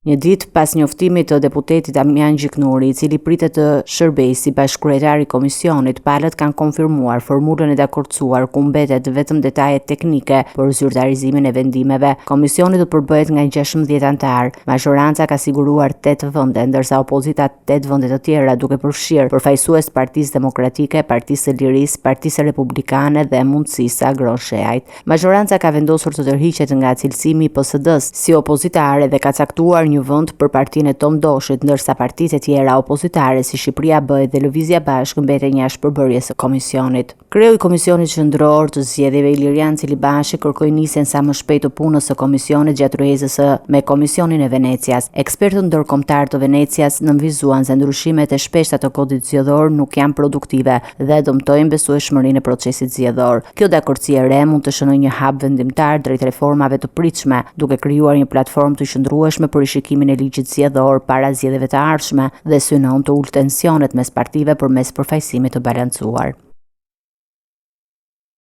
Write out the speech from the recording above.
Një ditë pas njoftimit të deputetit Damian Gjiknuri, i cili pritet të shërbejë si bashkëkryetar i komisionit, palët kanë konfirmuar formulën e dakordësuar ku mbetet vetëm detajet teknike për zyrtarizimin e vendimeve. Komisioni do të përbëhet nga 16 anëtarë. Mazhoranca ka siguruar 8 vende, ndërsa opozita 8 vende të tjera, duke përfshirë përfaqësues të Partisë Demokratike, Partisë së Lirisë, Partisë Republikane dhe Mundësisë së Agron Shehajt. Mazhoranca ka vendosur të tërhiqet nga cilësimi i PSD-së si opozitare dhe ka caktuar një vend për partinë e Tom Doshit, ndërsa partitë e tjera opozitare si Shqipëria Bëhet dhe Lëvizja Bashkë mbeten jashtë përbërjes së komisionit. Kreu i Komisionit Qendror të Zgjedhjeve Ilirian Celibashi kërkoi nisjen sa më shpejt të punës së komisionit gjatë tryezës me Komisionin e Venecias. Ekspertët ndërkombëtarë të Venecias nënvizuan se ndryshimet e shpeshta të kodit zgjedhor nuk janë produktive dhe dëmtojnë besueshmërinë e procesit zgjedhor. Kjo dakordësi e re mund të shënojë një hap vendimtar drejt reformave të pritshme, duke krijuar një platformë të qëndrueshme për rishikimin e ligjit zgjedhor para zgjedhjeve të ardhshme dhe synon të ulë tensionet mes partive përmes përfaqësimit të balancuar.